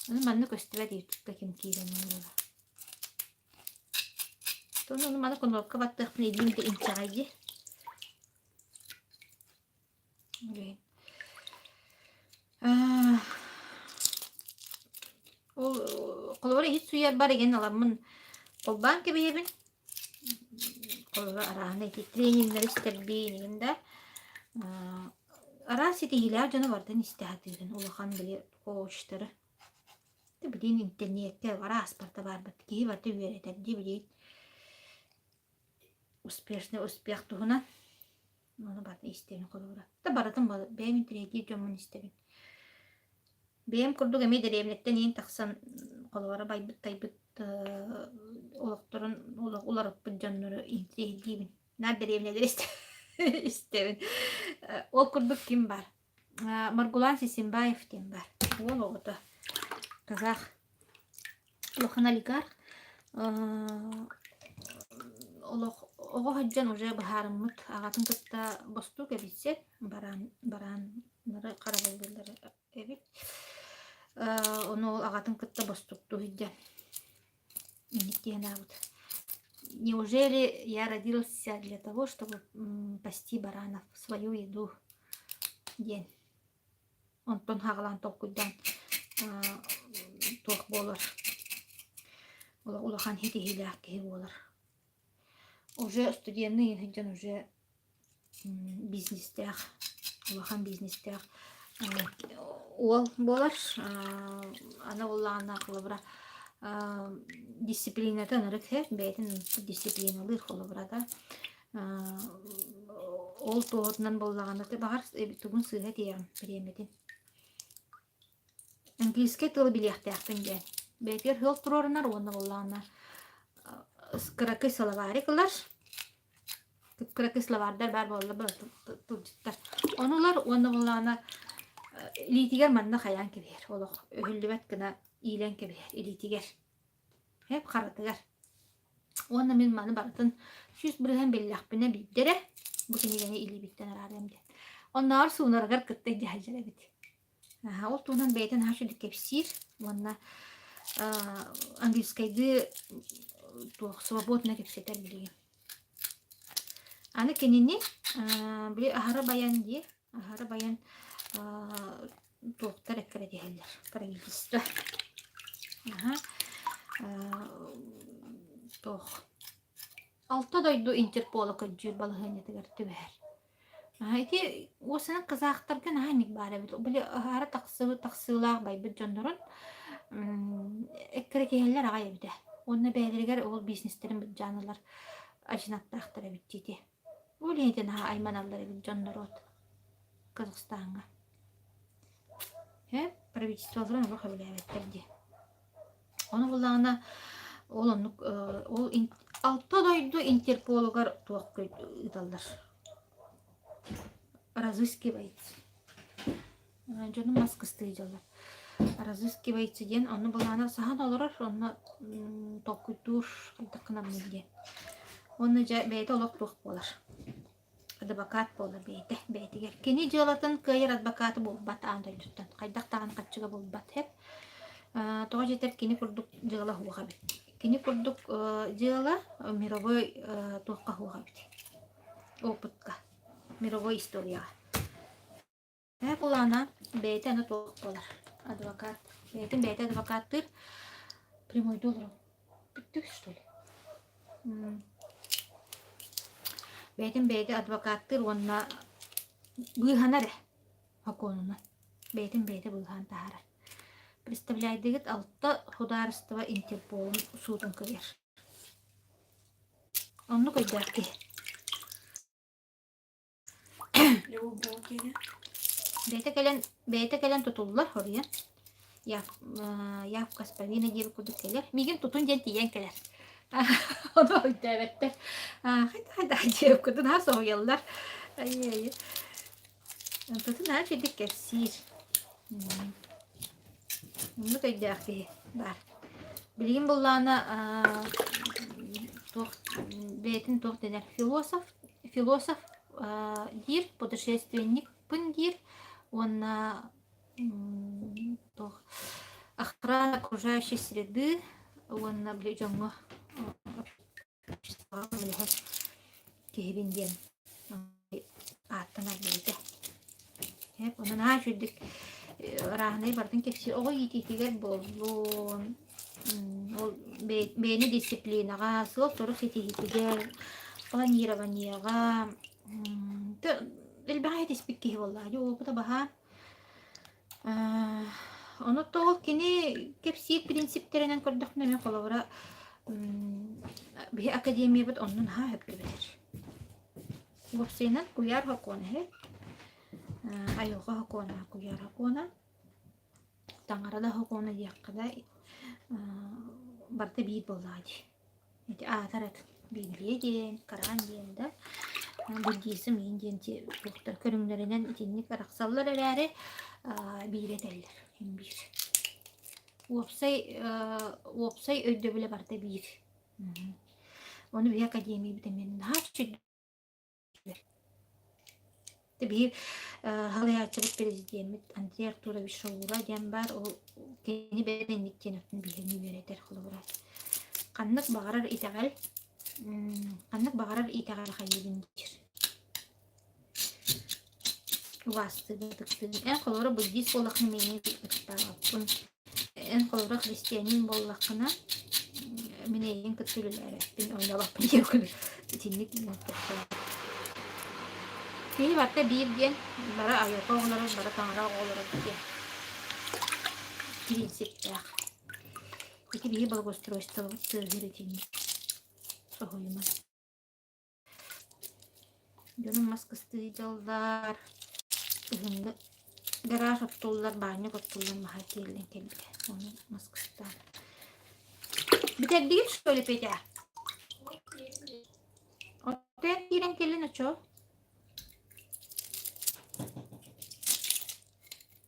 Аны манна көстүбэт ютубка ким киирэн олороро. Ону маны кнопка баттыахпын илиим да инчэҕэй дии. Блин. Ол холобура иһит сууйарбар игин аламмын холбоон кэбиһэбин. Холобура арааһына ити трениннэри истэрбин игин да араас ситиһиилээх дьону барытын истэ сатыыбын улахан били коучтары. Билигин интернеккэ араас барыта баарбыт. Киһи барыта үөрэтэр дии билигин. Успешный успех туһунан. Ону барытын истэбин холобура. Да барытын бэйэм интэриэһиргиир дьоммун истэбин. Бэйэм курдук эмиэ дэриэбинэттэн иин тахсан холобура байбыт-тайбыт олохторун уларыппыт дьоннору интэриэһиргиибин. Наар дэриэбинэлэри истэбин. Ол курдук ким бар? Маргулан Сисимбаев диэн баар. Уол оҕото. Казах. Улахан олигарх. Олох оҕо сылдьан уже быһаарыммыт аҕатын кытта бостуук эбитсэ бараан барааннары харабыллыыллар эбит. Ону ол аҕатын кытта бостууктуу сылдьан инник диэн аабыт. Неужели я родился для того, чтобы пасти баранов, свою еду диэн. Онтон хаҕалаан толкуйдаан туох буолар улахан ситиһиилээх киһи буолар. Уже студенный сылдьан уже бизнестээх, улахан бизнестээх уол буолар. Аны буоллаҕына холобура дисциплината ынырык һэ, бэйэтин дисциплиналыыр холобура да. Ол туоһутунан буоллаҕына баҕар тугун сыыһа этиэҕим бириэмэтин. Английскай тылы билиэхтээхпин диэн. Бэйэтигэр сыал туруорунар уонна буоллаҕына кыракый словарик ылар. Кыракый словардар баар буолла тылдьыттар. Ону ылар уонна буоллаҕына илиитигэр манна хайаан кэбиһэр. Олох өһүллүбэт гына иилэн кэбиһэр илиитигэр. Хэп харатыгар. Уонна мин маны барытын 100% биллэхпинэ биирдэ эрэ бу кинигэни илиибиттэн араарыам диэн. Оннооҕор суунарыгар кытта илдьэ сылдьар эбит. Ол туһунан бэйэтин наһаа үчүгэй кэпсиир уонна английскайдыы туох свободно кэпсэтэр билигин. Аны кинини били аһара байан дии, аһара байан туохтар эккирэтиһэллэр правительство. Аха. Туох Алта дойду Интерпола көрдүүр балаһыанньатыгар түбэһэр. Ити уосанан казахтарга наһаа инник баар эбит. Били аһара тахсыбыт тахсыылаах байбыт дьоннорун эккирэтиһэллэр аҕай эбитэ. Уонна бэйэлэригэр ол бизнестэрин былдьаан ылар адьынаттаахтар эбит дии. Ол иһин наһаа айманаллар эбит дьон норуот Казахстаҥҥа. Э, правительстволарын олох сөбүлээбэттэр дии. Ону буллаҕына ол оннук ол алта дойду Интерполугар туох ыыталлар. Разыскивается. Дьонум мас кыстыы дьаллар. Разыскивается диэн онно былаана саһан олорор, онно толкуйдуур хайдах гынаммын диэн. Уонна дьэ бэйэтэ олох туох буолар. Адвокат буолар бэйэтэ бэйэтигэр. Кини дьыалатын кыайар адвокаты булбат аан дойдуттан. Хайдах даҕаны харчыга булбат һэп. Тоҕо диэтэр кини курдук дьыала суох эбит. Кини курдук дьыала мировой туохха суох эбит. Опытка. Мировой историяҕа. Эһэ кулаана бэйэтэ аны туох буолар адвокат бэйэтин бэйэтэ адвокаттыыр прямойдуу олорон бүттүк что ли бэйэтин бэйэтэ адвокаттыыр уонна быыһанар эрэ сокуонунан бэйэтин бэйэтэ быыһаан таһаарар. Представляйдыгыт алта судаарыстыба Интерполун суутун кыайар. Оннук өйдөөх киһи. Бэйэтэ кэлэн, бэйэтэ кэлэн тутуллар хоруйан. Явка с повинной диэбит курдук кэлэр. Миигин тутун диэн тиийэн кэлэр. Ону өйдөөбөттөр. Хайда-хайда диэбит курдук наһаа соһуйаллар. Ай-ай. Тутун наһаа үчүгүйдүк кэпсиир. Оннук өйдөөх киһи баар. Билигин буллаҕына туох бэйэтин туох дэнэр философ философ диир, путешественникпын диир уонна туох охрана окружающей среды уонна били дьоҥҥо обществоҕа көмөлөһөр киһибин диэн ааттанар бэйэтэ. Онон аа үчүгдүк ырааһынай барытын кэпсиир оҕо иитиитигэр буоллун ол бэйэни дисциплинаҕа, сыал-сорук ситиһиитигэр, планированиеҕа элбэҕи этиспит киһи буоллаҕа дии уопута баһаам. Ону тоҕо кини кэпсиир принциптэринэн көрдөхпүнэ мин холобура биһи академиябыт онно наһаа сөп түбэһэр. Уопсайынан куйаар сокуона үһү. Айылҕа сокуона, куйаар сокуона, таҥара да сокуона диэххэ да барыта биир буоллаҕа дии. Ити аатар ат Библия диэн, Коран диэн да, буддизм иин диэн туохтар көрүҥнэринэн итинник арахсаллар эрээри биири этэллэр, син биир. Уопсай уопсай өйдөбүлэ барыта биир. Ону биһи академиябыт эмиэ наһаа үчүгэй Биһи халыйааччыбыт президеммит Андрей Артурович Шаура диэн баар, ол кини бэйэтэ инник диэн өттүн биһигини үөрэтэр холобура. Ханнык баҕарар итэҕэл, ханнык баҕарар итэҕэл хайыыбын диир. Убаастыыбын, ытыктыыбын. Эн холобура буддист буоллаххына миигин ытыктаабаппын. Эн холобура христианин буоллаххына, мин эйигин кытта үлэлээбэппин, оонньообоппун диэн курдук итинник Киһи барыта биир диэн, бары айылҕа оҕолоро, бары таҥара оҕолоро диэн принциптээх. Ити биһи благоустройствобыт тыаһыыр итинник соһуйума. Дьонум мас кыстыы дьаллар, кыһыҥҥы гараж оттуллар, баанньык оттуллар маһа тиэллэн кэлбитэ. Ону мас кыстаан. Бүтэрдигит что ли, Петя? Оттон киирэн кэллин очо.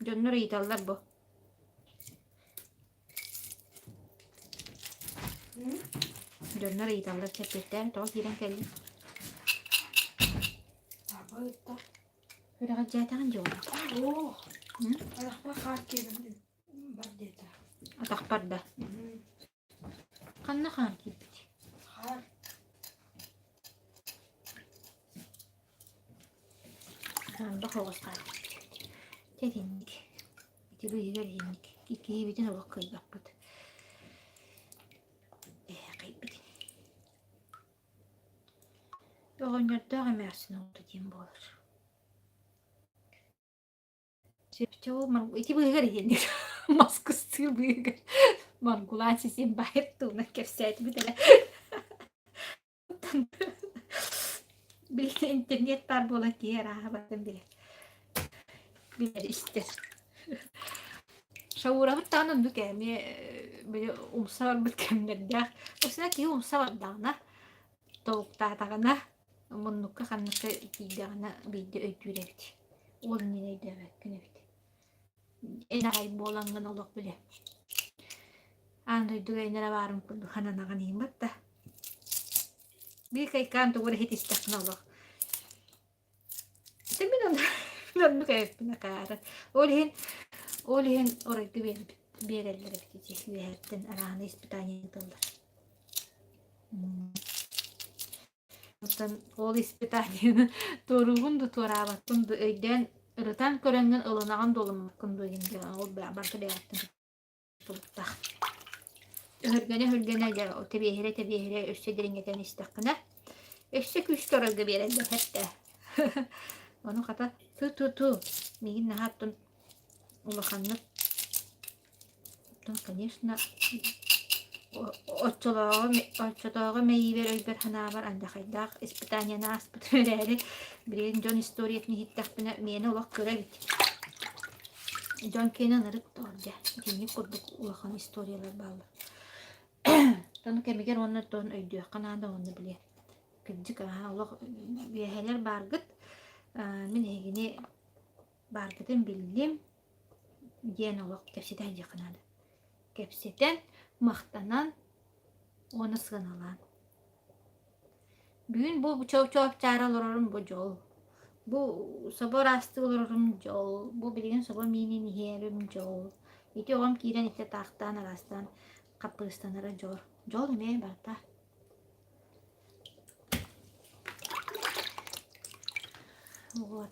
Дьоннор ыйыталлар бу. Дьоннор ыйыталлар чэппиэттээн тоҕо киирэн кэллиҥ? Аба ыытта. Үрэҕэлдьээтэҕин дьэ ол. Оо, атахпар хаар киирэн бар диэтэ. Атахпар да. Ханна хаар киирбит? Хаар. Ханна хоҕус хаар киирбит. Дьэ итинник. Ити быыһыгар иһинник киһибитин олох кыайбаппыт. Эһээхийбитин. Оҕонньордоох эмээхсин оҕото диэн буолар. Ити быыһыгар иһинник мас кыстыыр быыһыгар Маргулаан Сисимбаев туһунан кэпсээтибит эрэ. Билигин интернет баар буолан киһи арааһа барытын билэр. Билэр истэр. Шаурабыт даҕаны оннук ээ, эмиэ били умса барбыт кэмнэрдээх. Осуна киһи умса бардаҕына, тобуктаатаҕына, муннукка ханныкка тиийдэҕинэ биирдэ өйдүүр эбит. Ол иннинэ өйдөөбөккүн эбит. Эн аҕай буолаҥҥын олох билэ. Аан дойдуга эн эрэ баарым курдук хананаҕын иһиммэт да. Биир кайкаан тугу эрэ иһитистэххинэ олох. Ити мин оннук мин оннук эбиппин акаары. Ол иһин ол иһин оройго биэрбит биэрэллэр эбит ити үөһэттэн арааһынай испытание ыыталлар. Оттон ол испытаниены туоруугун да туораабаккын да өйдөөн ырытан көрөҥҥүн ылынаҕын да ылыммаккын дуу диэн ол барыта бэйэҕиттэн тутулуктаах. Өһүргэнэ-өһүргэнэ дьэ тэбиэһирэ-тэбиэһирэ өссө дириҥэтэн истэххинэ өссө күүскэ оройго биэрэллэр эттэ. Ону хата ту-ту-ту миигин наһаа оттон улаханнык. Оттон, конечно, оччолооҕу оччотооҕу мэйиибэр өйбөр-санаабар андахайдаах испытаниены ааспытым эрээри, билигин дьон историятын иһиттэхпинэ, миэнэ олох кыра эбит. Дьон киэнэ ынырык доо дьэ, итинник курдук улахан историялар бааллар. Ону кэмигэр уонна оттон өйдүөххэ наада уонна били кырдьык аһаа олох үөһэлэр бааргыт, мин эһигини бааргытын биллим диэн олох кэпсэтэн диэххэ наада. Кэпсэтэн, махтанан уонна сыаналаан. Бүгүн бу чоп-чоопчаара олорорум бу дьол. Бу собо ыраастыы олорорум дьол. Бу билигин собо миинин иһэрим дьол. Ити оҕом киирэн итэ таахтаан араастаан хаппырыстанара дьол. Дьол эмиэ барыта. Вот.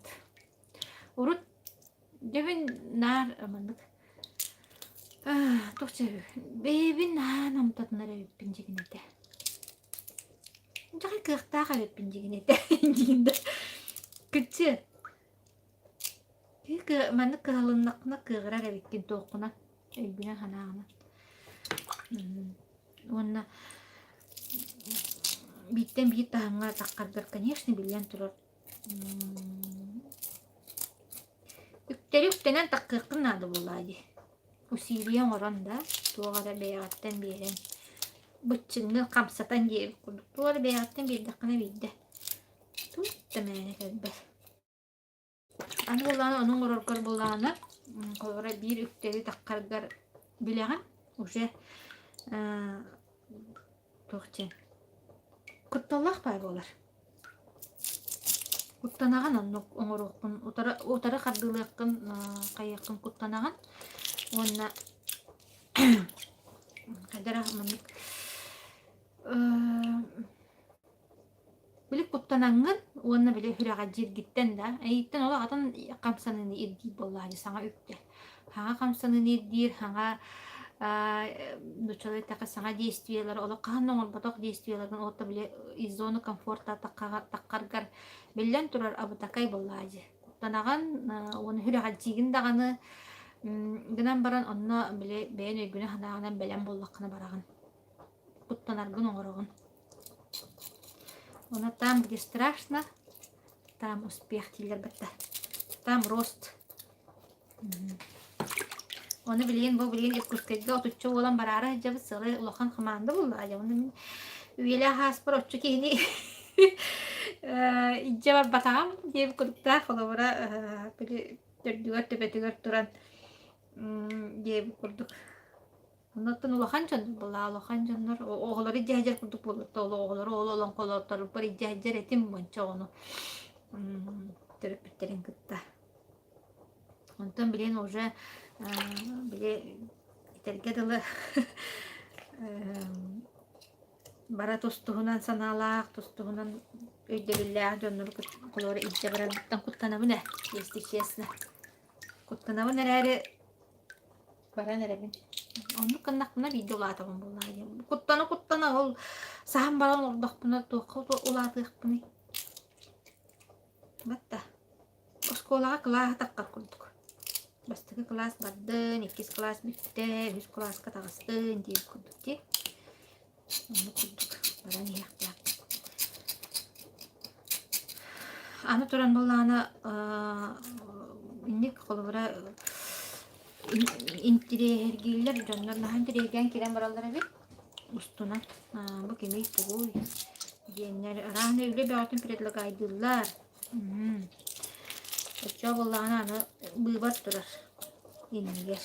Урут дьэбин наар маннык туох бэйэбин наһаа намтатынар эбиппин дьигинэтэ. Дьаҕай кыахтаах эбиппин дьигинэтэ диин да. Кыччы маннык кыһалыннаххына кыаҕырар эбиккин туоххуна өйгүнэн санааҕынан. Уонна бииртэн биир таһымҥа таххаргар, конечно, биллэн турар Үктэри үктэнэн таххыаххын наада буоллаҕа дии. Усилие оҥорон да, туох эрэ бэйэҕиттэн биэрэн, быччыҥҥын хамсатан диэбит курдук, туох эрэ бэйэҕиттэн биэрдэххинэ биирдэ. Туох да мээнэ кэлбэт. Аны буоллаҕына ону оҥороргор буоллаҕына, холобура биир үктэри таххаргар билэҕин, уже туох диэн кутталлаах баар буолар. Куттанаҕын оннук оҥоруоххун, утары утары хардыылыаххын, хайыаххын куттанаҕын уонна хайдах эрэ маннык били куттанаҥҥын уонна били сүрэҕэлдьииргиттэн да эйиттэн олох атын хамсаныыны ирдиир буоллаҕа дии саҥа үктэл. Саҥа хамсаныыны ирдиир, саҥа нууччалыы эттэххэ саҥа действиелары олох хаһан да оҥорботох действиеларын уотта били из зоны комфорта таххаргар биллэн турар абытакай буоллаҕа дии. Куттанаҕын уонна сүрэҕэлдьиигин даҕаны гынан баран онно били бэйэн өйгүнэн-санааҕынан бэлэм буоллаххына бараҕын. Куттанаргын оҥороҕун. Ону там, где страшно, там успех дииллэр батта. Там рост. Ону билигин бу билигин Иркутскайга отучча буолан бараары сылдьабыт сыалай улахан хамаанда буолла. Дьэ ону мин үйэлээх ааспар оччо киһини илдьэ барбатаҕым диэбит курдуктаах холобура били төрдүгэр төбөтүгэр туран диэбит курдук. Оннуттан улахан дьон буолла улахан дьоннор оҕолору илдьэ сылдьар курдук буолбуттар оҕолору ол олоҥхолотторбор илдьэ сылдьар этим уонча оҕону төрөппүттэрин кытта. Онтон билигин уже били этэргэ дылы бара тус-туһунан санаалаах, тус-туһунан өйдөбүллээх дьоннору холобура илдьэ барарбыттан куттанабын ээ, если честно. Куттанабын эрээри баран эрэбин. Оннук гыннахпына биирдэ улаатабын буоллаҕа диэн. Куттана-куттана ол саһан баран олордохпуна туохха улаатыахпыный? Батта. Оскуолаҕа кылааһы таххар курдук. Бастакы кылаас бардын, иккис кылаас бүттэ, үһүс кылааска таҕыстын диир курдук дии. Оннук курдук баран иһиэхтээх. Аны туран буоллаҕына, инник холобура интириэһиргииллэр дьоннор наһаа интириэһиргээн киирэн бараллар эбит. Устунан бу кимий тугуй диэннэр арааны үлэ бөҕөтүн предлагайдыыллар. Оччоҕо буоллаҕына аны быыбар турар иннигэр.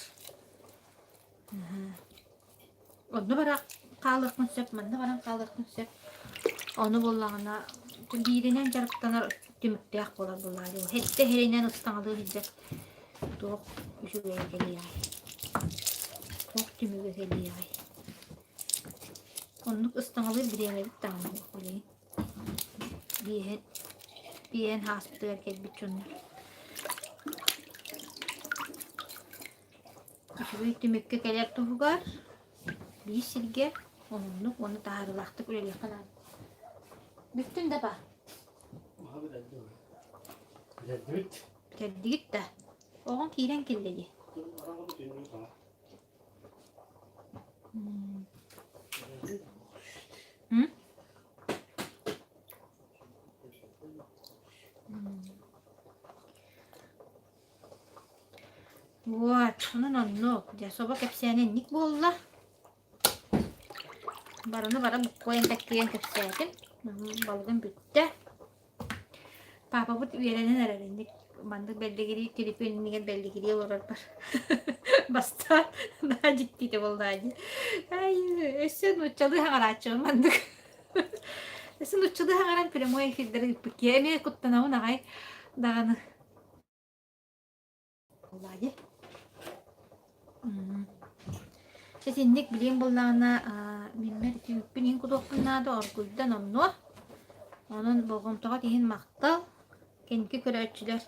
Онно баран хаалыахпын сөп, манна баран хаалыахпын сөп. Ону буоллаҕына бииринэн дьарыктанар түмүктээх буолар буоллаҕа дии. Сэттэ иһэринэн ыстаҥалыы сылдьар туох үчүгэйэ кэлиэҕэй? Туох түмүгэ кэлиэҕэй? Оннук ыстаҥалыыр бириэмэбит даҕаны суох билигин. Биэһин биэһин ааспытыгар кэлбит дьоннор. Үчүгэй түмүккэ кэлэр туһугар биир сиргэ уһуннук уонна таһаарыылаахтык үлэлиэххэ наада. Бүттүн да ба? Бүтэрдигит да? Оҕоҥ киирэн кэллэ дии. М? Вот, онон оннук. Дьэ, собо кэпсээнэ инник буолла. Барыны бары буккуйан тэккийэн кэпсээтим. Балыгым бүттэ. Паапабыт үөрэнэн эрэр инник маннык бэллигирии телефон иннигэр бэллигирии олорорбор бастаан наһаа дьиктитэ буоллаа дии. Ай, өссө нууччалыы хаҥарааччыбын маннык. Өссө нууччалыы хаҥаран прямой эфирдэри ыыппыт киһи эмиэ куттанабын аҕай даҕаны. Буоллаа дии. Итинник билиэм буоллаҕына миммэр түүппүн иһин кутуохпун наада оргуйда номнуо. Онон болҕомтоҕо иһин махтал. Кэнники көрөөччүлэр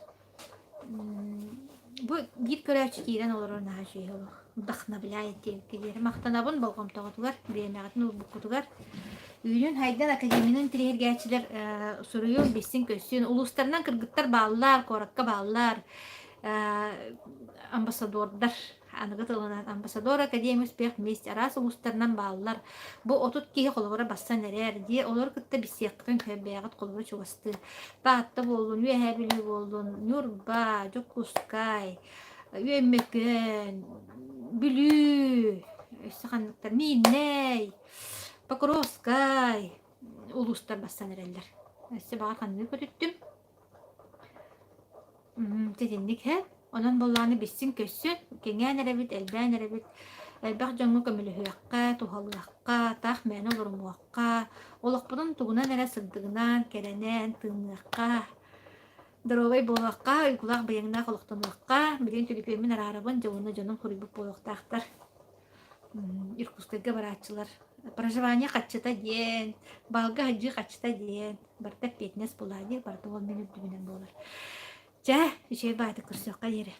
бу биир көрөөччү киирэн олорор наһаа үчүгэй олох. Вдохновляет диэбиккэ диэри махтанабын болҕомтоҕутугар, бириэмэҕитин уурбуккутугар. Үүнүн хайдан академияны интириэһиргээччилэр суруйун, билсин-көрсүн. Улуустарынан кыргыттар бааллар, куоракка бааллар. Амбассадордар аныгы тылынан амбассадор академия успех вместе араас улуустарынан бааллар. Бу 30 киһи холобура бассан эрэр дии олор кытта билсиэххитин сөп бэйэҕит холобура чугастыы. Таатта буоллун, Үөһээ Бүлүү буоллун, Ньурба, Дьокуускай, Үөммөкөөн, Бүлүү, өссө ханныктар Мииннэй, Покровскай улуустар бассан эрэллэр. Өссө баҕар ханныгы көтүттүм. Итинник һэ. Онон буоллаҕына билсин-көрсүн, кэҥээн эрэбит, элбээн эрэбит. Элбэх дьоҥҥо көмөлөһүөххэ, туһалыахха, таах мээнэ олорумуохха, олохпутун тугунан эрэ сырдыгынан, кэрэнэн тыыныахха, доруобай буолуохха, уйгулаах-быйаҥнаах олохтонуохха. Билигин түлүпүөммүн араарабын, дьэ уонна дьонум хоруйбут буолуохтаахтар. Иркутскайга барааччылар проживание хаччыта диэн, баалга сылдьыы хаччыта диэн, барыта эппиэтинэс буолаа диир, барыта ол мин үрдүбүнэн буолар. Чэ, үчүгэй баайдык көрсүөххэ диэри.